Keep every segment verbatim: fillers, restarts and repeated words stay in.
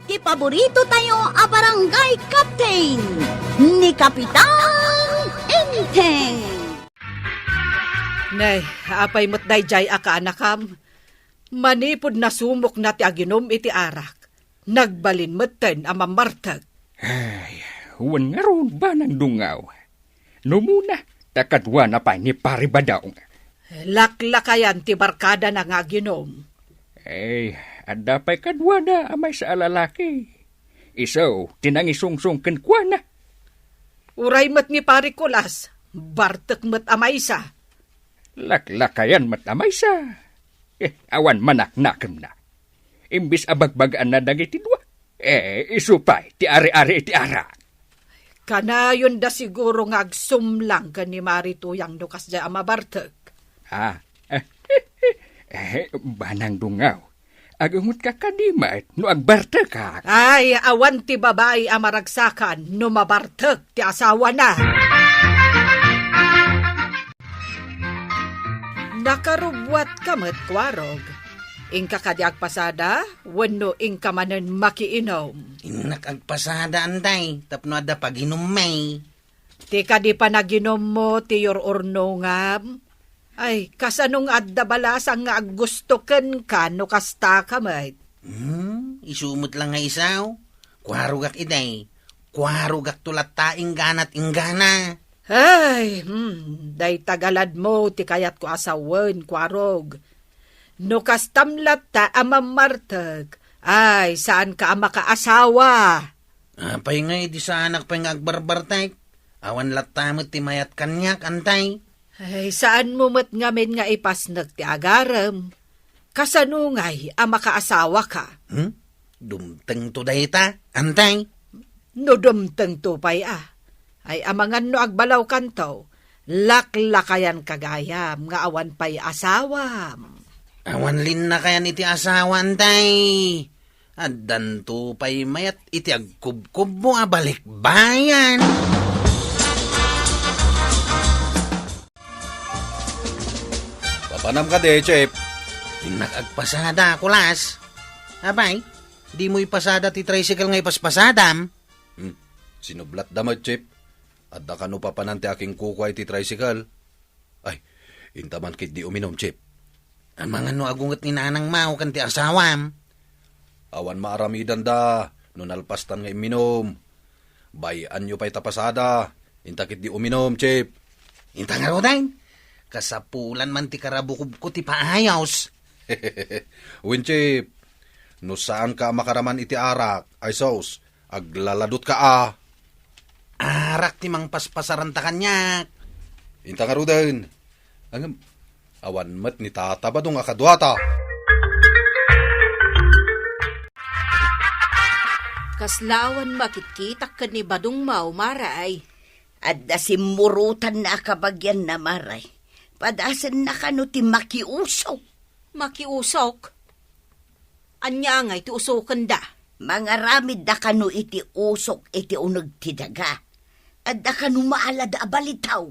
Ti paborito tayo a barangay captain, ni Kapitan Enteng. Nay, apay met daydiay a kaanakam? Manipud nasumokna ti aginum iti arak, nagbalin metten a mammartek. Ay, wen ngarud, banang dungaw. No muna, ta kaduana pay ni Pari Badong. Laklakayan ti barkadana nga aginum. Ay, adda pay kaduana a maysa a lalaki. Isu ti nangisungsong kenkuana. Uray met ni Pari Kulas, bartek met a maysa. Laklakayan met a maysa. Eh, awan manaknakemna. Imbis a bagbagaanna dagiti dua, eh, isu pay ti ari-ari iti arak. Kanayon da siguro nga agsumlang ken ni Mari Tuyang no kasdiay a mabartek. Ah, eh, banang dungaw. Agungot ka kadi met no agbartekak. Ay, awan ti babai a maragsakan no mabartek ti asawana. Nakarubbuat ka met, Kuarog. Inka kadi agpasada, wenno inka manen makiinum? Innak agpasada, Antay, tapno adda paginummi. Ti kadi panaginummo ti yur-urnongam? Ay, kasano nga adda balasang nga aggusto kenka no kasta ka met? Hmm, isu met la nga isu. Kuarogak idi. Kuarogakto latta ingganat inggana. Ay, hmm, dayta galadmo ti kayatko a sawen, Kuarog. No kastam latta a mammartek, ay, saanka a makaasawa. Apay ngay di saanak pay nga agbarbartek? Awan latta met ti mayat kaniak, Antay. Ay, saanmo met ngamin nga ipasnek ti agarem. Kasano ngay a makaasawaka? Hmm? Dumtengto dayta, Antay? No dumtengto pay a. Ay, amangan no agbalawkanto, laklakayanka gayam nga awan pay asawam. Awan linnakayan iti asawa, Antay. Addanto pay mayat iti agkubkubmo a balikbayan. Papanam kadi, Chip? Innak agpasada, Kulas. Apay, dimo ipasada ti tricycle nga ipaspasadam? Hmm, sinublatda met, Chip. Adda kano papanan ti akingkukua iti tricycle? Ay, inta man ketdi uminum, Chip. Amangan no agunget ni nanangmo ken ti asawam? Awan maaramidanda no nalpastan nga imminum. Bay-anyo pay ta pasada, inta ketdi uminum, Chip. Inta ngaruden, kasapulan man ti karabukobko ti paayos. Wen, Chip, no saanka a makaraman iti arak, ay sus, aglaladutka a. Arak ti mangpaspasaranta kaniak. Inta ngaruden. Ngem, awan met ni Tata Badong a kaduata. Kasla awan makitkitak ken ni Badong Mau, Mare, ay. Adda simmurotanna a kabagianna, Mare. Padasenna kano ti makiusok. Makiusok? Ania ngay ti usokenda? Mangaramidda kano iti usok iti uneg ti daga. Adda kano maalada a balitaw.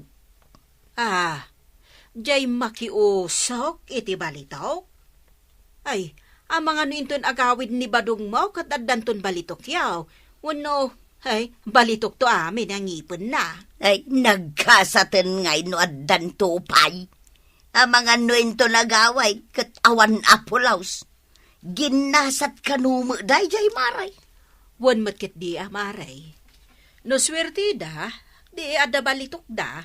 Ah, jay makiusok iti balitaw? Ay, amangan no inton agawid ni Badong Mau ket addanton balitokyo. Wenno, ay, balitokto amin a ngipenna. Ay, nagkasaten ngay no addanto pay. Amangan no inton agawid ket awan a pulos. Ginnasat kano met daydiay, Mare? Wen met ketdi a, Mare. No suerteda, di adda balitokda.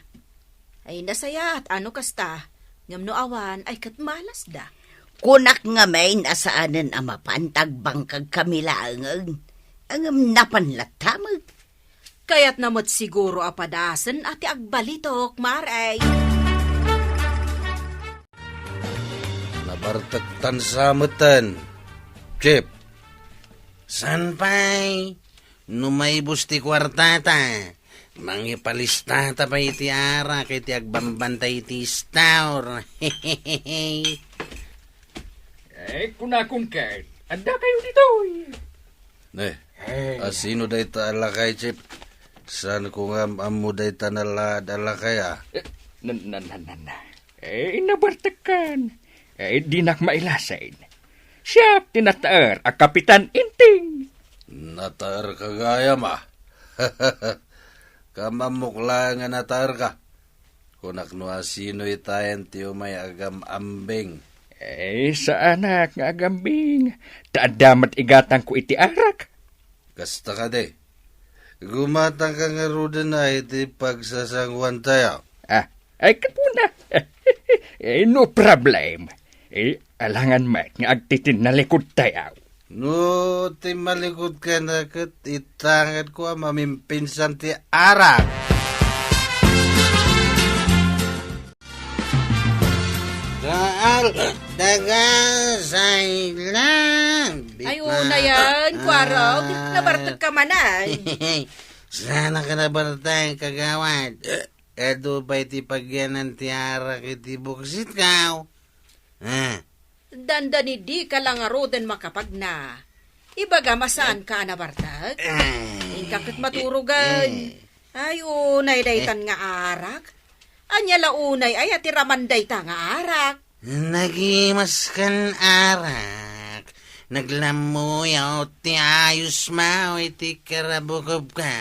Ay, nasayaat a no kasta, ngem no awan, ay ket malasda. Kunak ngamin a saanen a mapan ta agbangkagkami laengen. Ngem napan latta met. Kayatna met siguro a padasen a ti agbalitok, Mare. Nabartektan sa metten, Chip. Saan pay? No maibus ti kuartata, mangipalistata pay iti arak iti agbambantay iti store. Eh, kunakon ket, adda kayo ditoy. Ne, eh, asino dayta a lakay, Chip? Saan ko nga am-ammo dayta nalaad a lakay, a? Eh, na, na, na, na, na. Eh, nabartekkan. Eh, dinak mailasin. Siak ti nataer a Kapitan Inting. Nataerka gayam, a. Kam-ammok laeng a nataerka. Kunak no asino itayen ti umay agam-ambing. Eh, saanak nga agambing. Ta adda met igatangko iti arak. Kasta kadi. Gumatangka ngaruden a iti pagsasanguantayo. Ah, ay, kapuna. Eh, no problem. Eh, alangan met nga agtitinnalikod tayo. No, timmalikod ka na ket itanged ko a mamimpinsan ti arak. Daal, daga, say lang. Ay, una yan, Kuarog. Nabartek ka man, ay. Saan ka nabartek, kagawad? Adu pay ti pagyanan ti arak iti buksit ka. Ah. Dandani dika la ngaruden makapagna. Ibagam a saanka a nabartek. Ay. Inka ket maturogen. Eh. Ay, unay daytan nga arak. Ania la unay aya ti raman dayta nga arak? Nagimaskan arak. Naglammuyaw ti ayos mo iti karabukobka.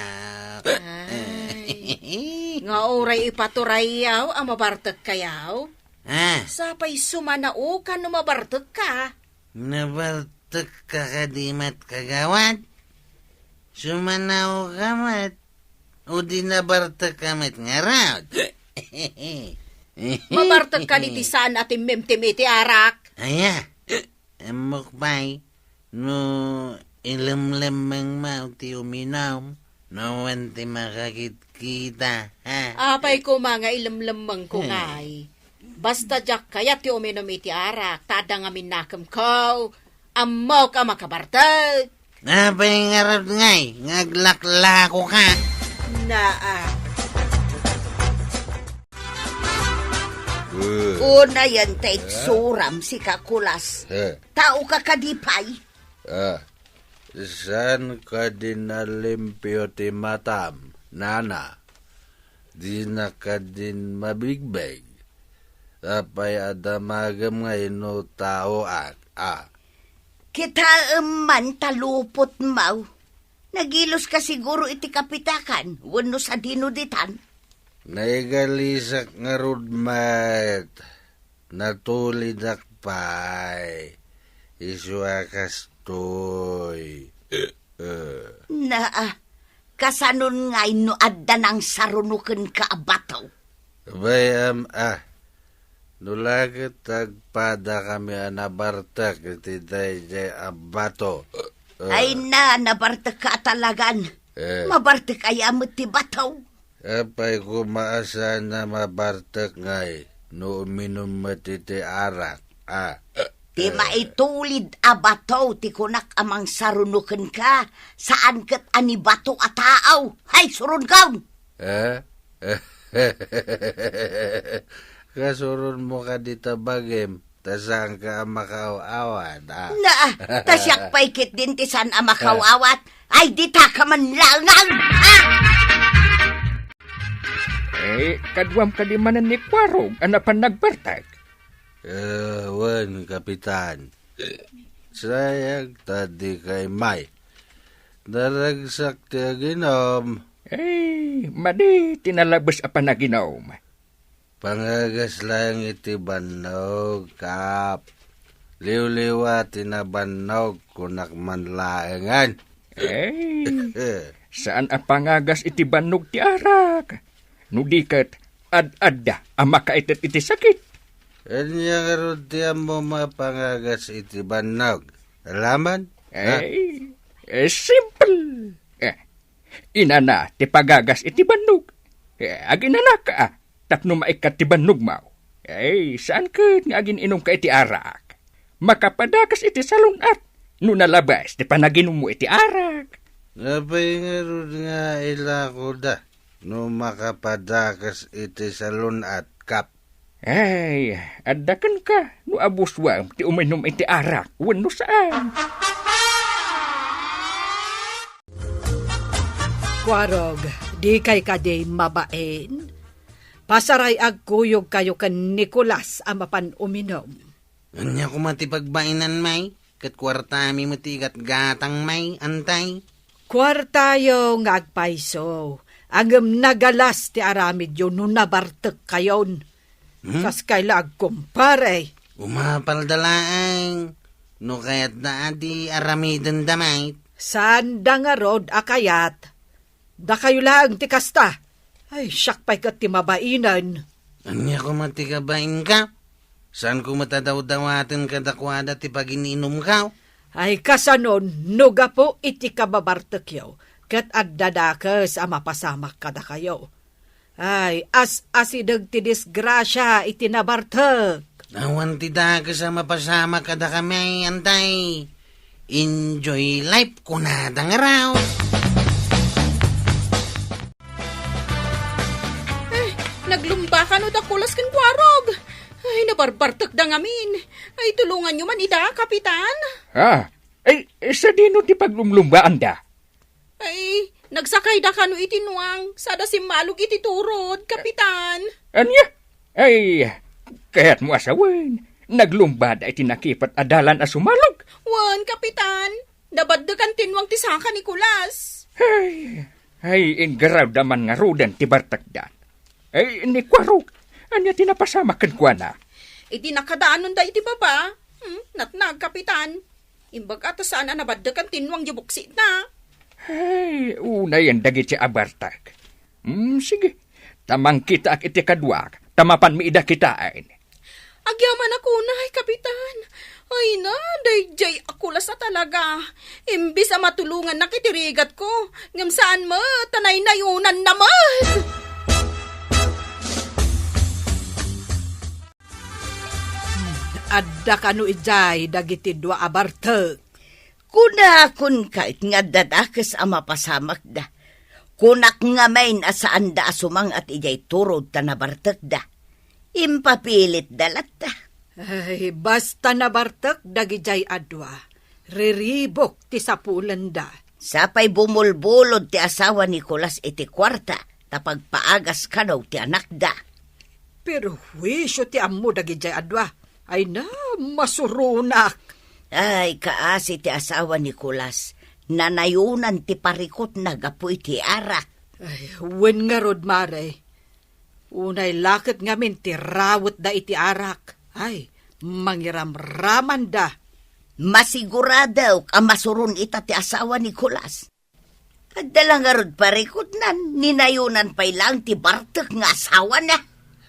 Ay. Nga uray ipaturayaw a mabartek kayaw? Ah. Sapay sumanaokan no mabartek ka. Nabartek ka kadi met, kagawad? Sumanaoka met? O di nabartek ka met ngarud? Mabartek ka diti saan a timmimtim iti arak. Aya, ammok pay, no ilemlemmengmo ti uminom, no wen ti makakitkita, ha? Apay koma nga ilemlemmengko, hmm, ngay. Basta diak kayat ti uminom iti arak, ta adda ngamin nakemko. Ammok a makabartek. Apay ngarud ngay, nga aglaklakoka? Naa. Eh. Unayen ta itsuram, sika Kulas. Eh. Tao ka kadi pay? Ah, saan kadi nalimpio ti matam, nana? Dina kadin mabigbeg. Apay a damagem nga ino taoak, a? Kitaem man ta lupotmo. Nagilos ka siguro iti kapitakan, wenno sadino ditan? Naigalisak ngarud met. Natulidak pay. Isu a kastoy. Eh. Naa, kasanon ngay no adda nangsaruno kenka a bato? Bay-am a, no la ket agpadakami a nabartek iti daydiay a bato. Eh. Ay na, nabartek ka a talagan. Eh. Mabartek aya met ti bato? Apay koma a saan a mabartek ngay no uminum met iti arak, a? Ti maitulid a bato ti kunak a mangsaruno kenka, saan ket a ni bato a tao. Hay, suronkon! Eh? Kasuronmo kadi ta bagim, ta saanka a makaaw-awat, a? Naa, ta siak pay ketdin ti saan a makaaw-awat. Ay, dita ka man langang, a? Eh, kaduam kadi manen ni Kuarog a napan nagbartek? Eh, wen, Kapitan. Sayang ta dika immay. Naragsak ti aginom. Eh, madi ti nalabes a panaginom. Pangagas laeng iti bannog, Kap. Liwliwa ti nabannog, kunak man laengen. Eh, saan a pangagas iti bannog ti arak. No di ket, ad-adda a makaited iti sakit. Ania ngarud ti ammom a pangagas iti bannog? Alaman? Ha? Eh, eh, simple. Eh, inana ti pagagas iti bannog. Eh, aginanaka, ah, tapno maikkat ti bannogmo. Eh, saan ket nga agin-inumka iti arak? Makapadakas iti salun-at no nalabes ti panaginummo iti arak. Apay ngarud nga ilakoda no makapadakas iti salun-at, Kap? Ay, adda kenka no abusuam ti uminum iti arak wenno saan. Kuarog, dikay kadi mabain? Pasaray agkuyogkayo ken Nicolas a mapan uminum. Ania koma ti pagbainanmi? Ket kuartami met ti igatgatangmi, antay? Kuartayo nga agpayso, ngem nagalas ti aramidyo no nabartekkayon. Hmm? Saskay la agkumpare. Umapalda laeng. No kayatda a di aramidenda met. Saanda ngarud a kayat. Dakayo laeng ti kasta. Ay, siak pay ket ti mabainen. Ania koma ti kabainka? Saanko met a dawdawaten kadakuada ti pagin-inumko? Ay, kasanon, no gapu iti kababartekyo, ket adda dakes a mapasamak kadakayo. Ay, as-asideg ti disgrasia iti nabartek. Awan ti dakes a mapasamak kadakami, antay. Enjoy life, kunada ngarud. Ay, naglumba kano da Kulas ken Kuarog. Ay, nabarbartekda ngamin. Ay, tulonganyo man ida, Kapitan. Ah, ay, sadino ti paglumlumbaanda? Ay, nagsakayda kano iti nuang, sada simmalog iti turod, Kapitan. Ania? Ay, kayatmo a sawen, naglumbada iti nakipet a dalan a sumalog. Wen, Kapitan, nabaddekan ti nuang ti saka ni Kulas. Ay, ay, inggarawda man ngaruden ti bartekda. Ay, ni Kuarog, ania ti napasamak kenkuana? Idi nakadaanonda iti baba, hmm, natnag, Kapitan. Imbag a ta saan a nabaddekan ti nuang ti buksitna. Ay, unayen dagiti a bartek. Hmm, sige. Ta mangkitaak iti kaduak, ta mapanmi ida kitaen. Agyamanak unay, Kapitan. Ay na, daydiay a Kulas a talaga. Imbis a matulongannak iti rigatko, ngem saan met, ta naynayonanna met. Adda kano idiay dagiti dua a bartek? Kunakon kayat nga adda dakes a mapasamakda. Kunak ngamin a saanda a sumang-at idiay turod ta nabartekda. Impapilitda latta. Ay, basta nabartek dagidiay a dua, riribuk ti sapulenda. Sapay bumulbulod ti asawa ni Kulas iti kuarta, ta pagpaagas kano ti anakda. Perhuisio ti ammo dagidiay a dua. Ay na, masuronak. Ay, kaasi ti asawa ni Kulas. Nanayonan ti parikutna gapu iti arak. Ay, wen ngarud, Mare. Unay la ket ngamin ti rawetda iti arak. Ay, mangiramramanda. Masiguradok a masuron ita ti asawa ni Kulas. Adda la ngarud parikutnan, ninayonan pay laeng ti bartek nga asawana.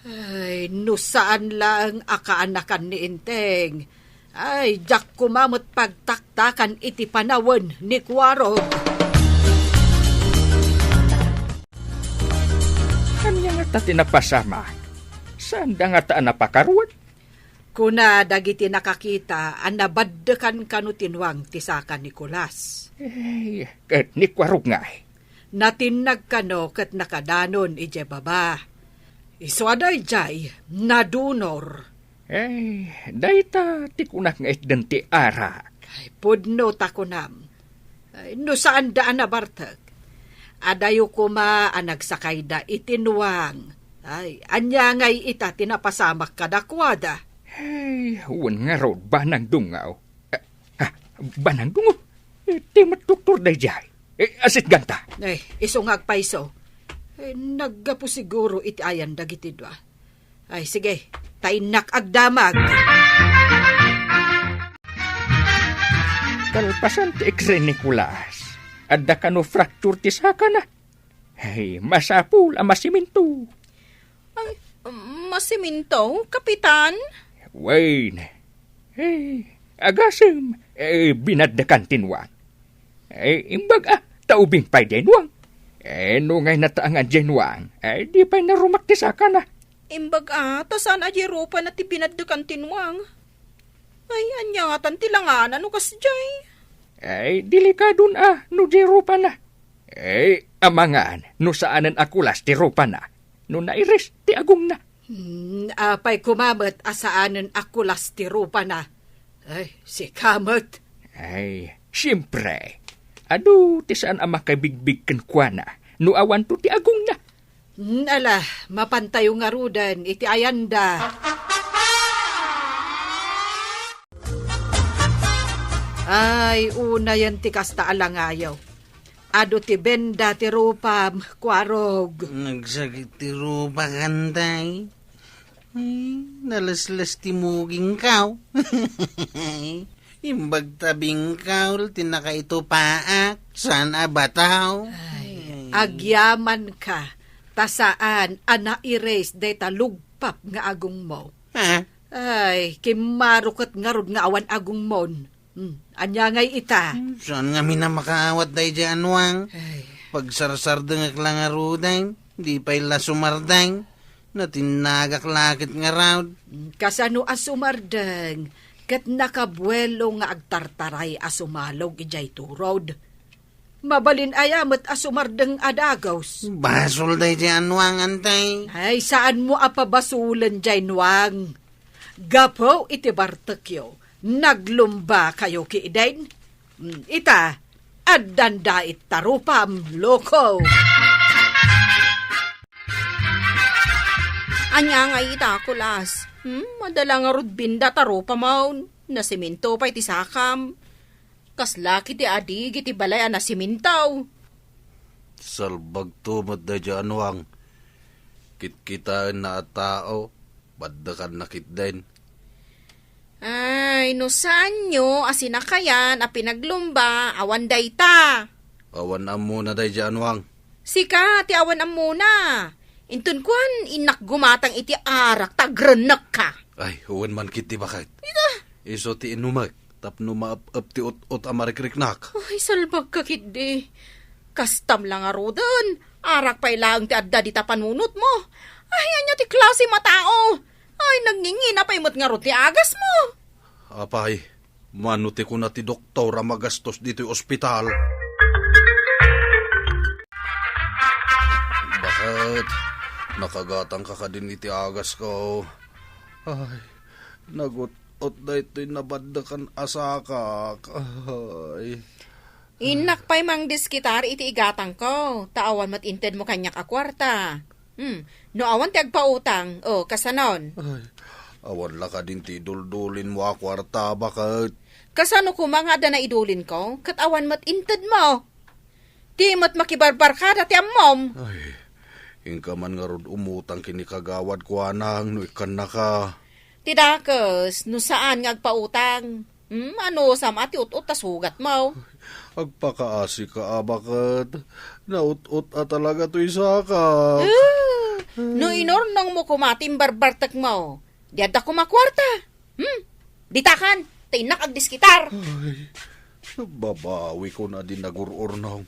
Ay, no saan laeng a kaanakan ni Enteng. Ay, diak koma met pagtaktakan iti panawen ni Kuarog. Ania ngata ti napasamak? Saanda ngata a napakaruan? Kuna dagiti nakakita a nabaddekan kano ti nuang ti saka ni Kulas. Ay, ket ni Kuarog ngay? Natinnag kano ket nakadanon idiay baba. Isu a daydiay, nadunor. Ay, dayta ti kunak nga itden ti arak. Ay, pudno ta kunam. Ay, no saanda a nabartek, adayo koma a nagsakayda iti nuang. Ay, ania ngay ita ti napasamak kadakuada? Ay, wen ngarud, Banang Dungaw. Eh, ah, Banang Dungaw? Eh, ti met doktor daydiay. Eh, asitganta. Ay, isu nga agpayso. Eh, naggapu siguro iti ayan dagiti dua. Ay, sige, ta innak agdamag. Kalpasan ti X-ray ni Kulas, adda kano fracture ti sakana. Ay, masapul a masiminto. Ay, masiminto, Kapitan? Wen. Ay, agasem, eh, binaddekan ti nuang. Eh, imbag a, ta ubing pay diay nuang. Eh, no ngay nataangan diay nuang, eh, di pay narumak ti sakana. Imbag a, ta saan a diay rupana ti binaddekan ti nuang. Ay, ania ngatan ti langana no kasdiay? Ay, delikadon a no diay rupana. Ay, amangan no saanen a kulas ti rupana, no nairis ti agongna. Hmm, apay koma met a saanen a kulas ti rupana? Ay, sika met. Ay, siempre. Adu ti saan a makabigbig kenkuana no awanto ti agongna. Hmm, ala, mapantayo ngaruden iti ayanda. Ay, unayen ti kasta a langayo. Adu ti benda ti rupam, Kuarog. Nagsakit ti rupak, Antay. Ay, nalesles ti mugingko. Imbag ta bingkaw ti nakaitupaak, saan a bataw. Ay, agyamanka, ta saan a nairis dayta lugpap nga agongmo. Ha? Ay, kimmaro ket ngarud nga awan agongmon. Hmm, ania ngay ita? Hmm, saan ngamin a makaawat daydiay a nuang? Ay. Pagsarsardengek la ngaruden, di pay la sumardeng. Natinnagak la ket ngarud. Hmm, kasano a sumardeng? Ket nakabuelo nga agtartaray a sumalog idiay turod. Mabalin aya met a sumardeng a dagus? Basol daydiay a nuang, Antay. Ay, saanmo a pabasolen diay nuang. Gapu iti bartekyo, naglumbakayo ketdin. Mm, ita, addan dayta rupam, loko. Ania ngay ita, Kulas? Hmm, adda la ngarud benda ta rupamon. Nasemento pay ti sakam. Kasla kiti adig iti balay a nasemento. Salbagto met daydiay a nuang. Kitkitaenna a tao, baddekanna ketdin. Ay, no saanyo a sinakayan a pinaglumba, awan dayta. Awan ammona daydiay a nuang. Sika ti awan ammona. Inton kuan, innak gumatang iti arak ta agrennekka. Ay, wen man ketdi baket. Ita. Isu ti inumek tapno maep-ep ti ut-ot a marikriknak. Ay, salbagka ketdi. Kastam la ngaruden, arak pay laeng ti adda dita panunotmo. Ay, ania ti klasem a tao? Ay, nagngingina pay met ngarud ti agasmo. Apay, mano ti kuna ti doktor a magastos ditoy ospital? Baket, nakagatangka kadin iti agasko? Ay, nagut-ot daytoy nabaddekan a sakak. Ay. Innak pay mangdiskitar iti igatangko, ta awan met intedmo kaniak a kuarta. Hmm, no awan ti agpautang, o, kasanon? Ay, awan la kadin ti iduldulinmo a kuarta, baket. Kasano koma nga adda naidulinko, ket awan met intedmo? Di met makibarbarkada ti ammom. Ay, inka man ngarud umutang ken ni Kagawad Kuanang no ikkannaka. Ti dakes, no saan nga agpautang. Hmm, anusam a ti ut-ot ta sugatmo? Agpakaasika a baket. Naut-ot a talaga toy sakak. Ah, no inurnongmo koma ti imbarbartekmo, di adda koma kuarta. Hmm? Ditakan, ta innak agdiskitar. Ay, babawikon a di nagur-urnong.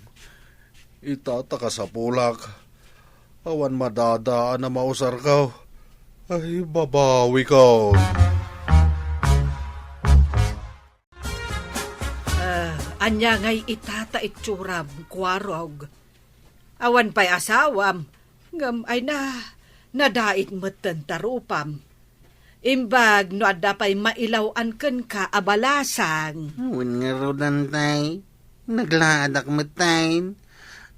Ita ta kasapulak. Awan madadaan a mausarko. Ay, babawikon. Ah, ania ngay ita ta itsuram, Kuarog? Awan pay asawam, ngem ay na, nadait metten ta rupam. Imbag no adda pay mailaw-an kenka a balasang. Wen ngarud, Antay, naglaadak metten.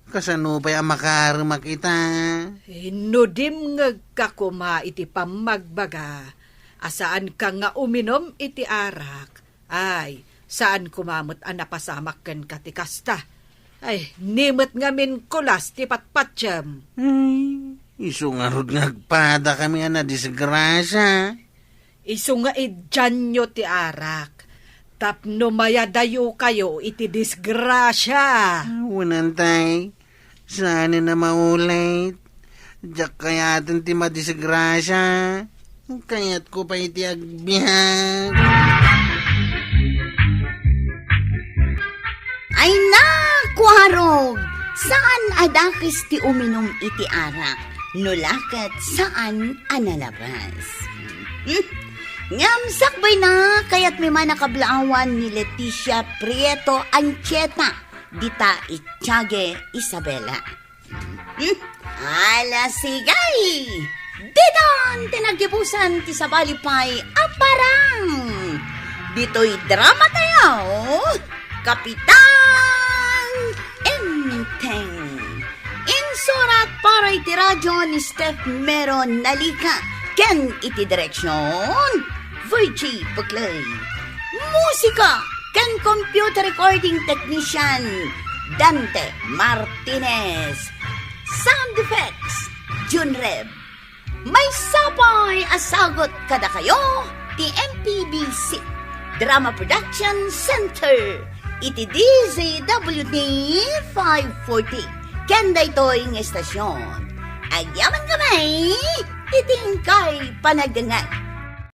Kasano pay a makaaremak ita? Eh, no dimngegka koma iti pammagbaga a saanka nga uminum iti arak, ay, saan koma met a napasamak kenka ti kasta. Ay, ni met ngamin kulas ti patpatiem. Ay, isu ngarud nga agpadakami a nadisgrasia. Isu nga idianyo ti arak, tapno mayadayokayo iti disgrasia. Wen, Antay, saanen a maulit. Diak kayaten ti madisgrasia. Kayatko pay ti agbiag. Ay na, Kuarog! Saan a dakes ti uminum iti arak, no la ket saan a nalabas. Hmm? Ngem sakbayna, kayatmi man a kablaawan ni Leticia Prieto Anchieta, dita Itiague, Isabela. Hmm? Ala, sige! Ditan ti naggibusan ti sabali pay a parang! Ditoy drama tayo, Kapitan Enteng. Insurat para iti radio ni Steph Mero Nalika ken iti direksyon, Virgie Buclay. Musika ken computer recording technician, Dante Martinez. Sound effects, Junreb. Maysa pay a sagut kadakayo ti M P B C Drama Production Center iti D Z W T five forty. Ken daytoy nga estasyon, agyaman kami iti inkay panagdengngeg.